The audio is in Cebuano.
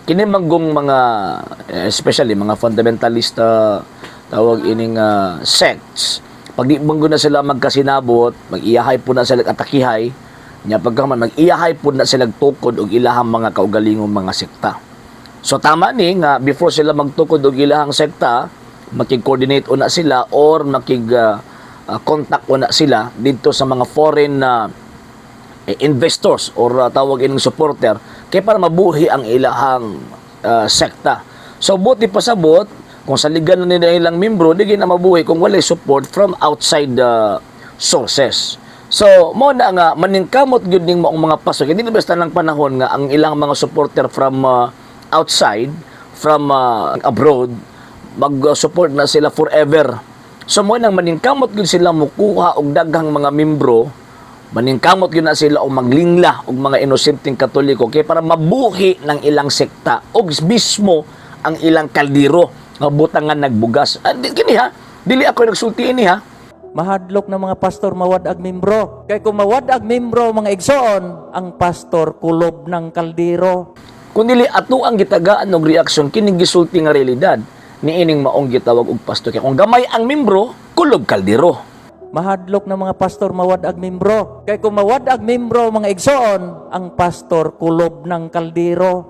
Kini manggong mga especially mga fundamentalista, tawag ining sects, pag di man na sila magkasinabot, mag-iyahay po na sila atakihay nya, pagka man mag-iyahay po na sila tukod og ilahang mga kaugalingong mga sekta. So tama ni nga before sila magtukod og ilahang sekta, makig-coordinate una sila or makig contact una sila dito sa mga foreign na investors or tawag ining supporter kay para mabuhi ang ilahang sekta. So buti pasabot kung saligan na nila ilang membro, di na mabuhi kung walay support from outside sources. So mo na nga maningkamot gyud ning maong mga pastor. Hindi na basta lang panahon nga ang ilang mga supporter from outside, from abroad, mag-support na sila forever. So mo nang maningkamot gyud sila mukuha og daghang mga membro, maningkamot gyud na sila og maglingla og mga inosenteng Katoliko kay para mabuhi ng ilang sekta og mismo ang ilang kaldero nga butangan nagbugas. Ah, kini ha, dili ako nagsulti ini ha. Mahadlok na mga pastor mawad-ag membro. Kay kung mawad-ag membro, mga igsoon, ang pastor kulob ng kaldero. Kung dili ato ang gitagaan og reaksyon, kini gisulti nga realidad niining maong gitawag og pastor, kay kung gamay ang membro, kulob kaldero. Mahadlok na mga pastor mawad-ag membro. Kay kung mawad-ag membro, mga igsoon, ang pastor kulob ng kaldero.